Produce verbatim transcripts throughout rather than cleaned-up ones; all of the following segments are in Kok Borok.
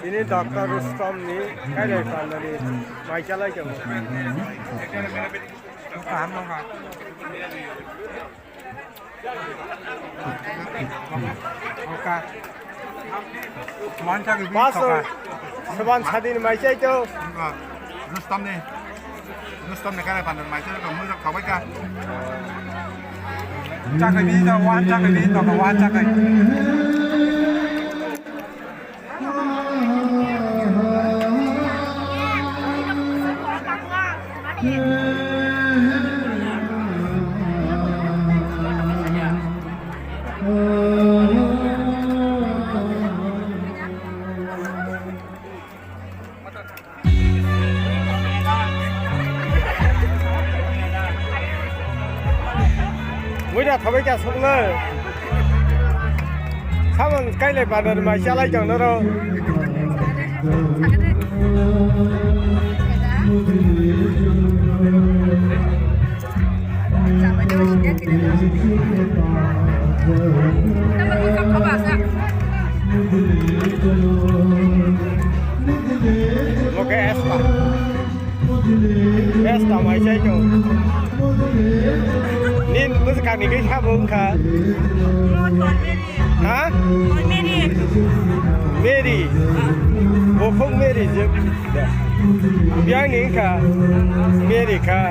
Chini doctor Rustom ni kailai pandani mai chalai tongo. Paso seban sadin mai chai to. Rustom ni, Rustom ni kare pandan mai chai to, mujak khabai ka. Chakai bi to, wan chakai bi to, wan chakai. Buida thabai ka sokle. Samon kailai banar mai chalai jang noro. Oke, esta. Esta mai chai to. Nin bus kani ke sabo wngkha. Ha? Mary. Bokhok Mary je. Biang ni wngkha. Mary kha.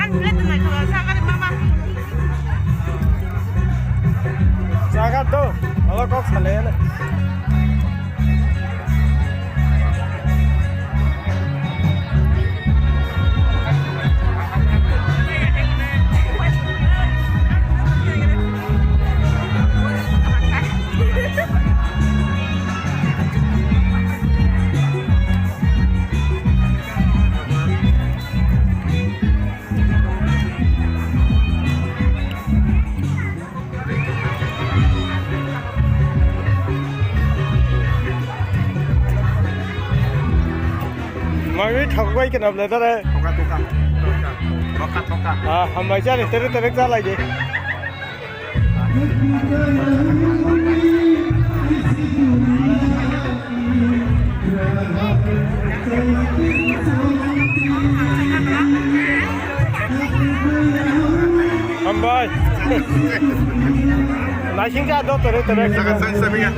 Ang plate mai kho, sakari mama. Jaga to, alo kok sale na. Mami thok bai kena bla dare. Thoka, thoka. Thoka, thoka. Ah, hambai jani tere tere jalai de. Hambai. Naising ja do tere tere. Jaga sai sai ya.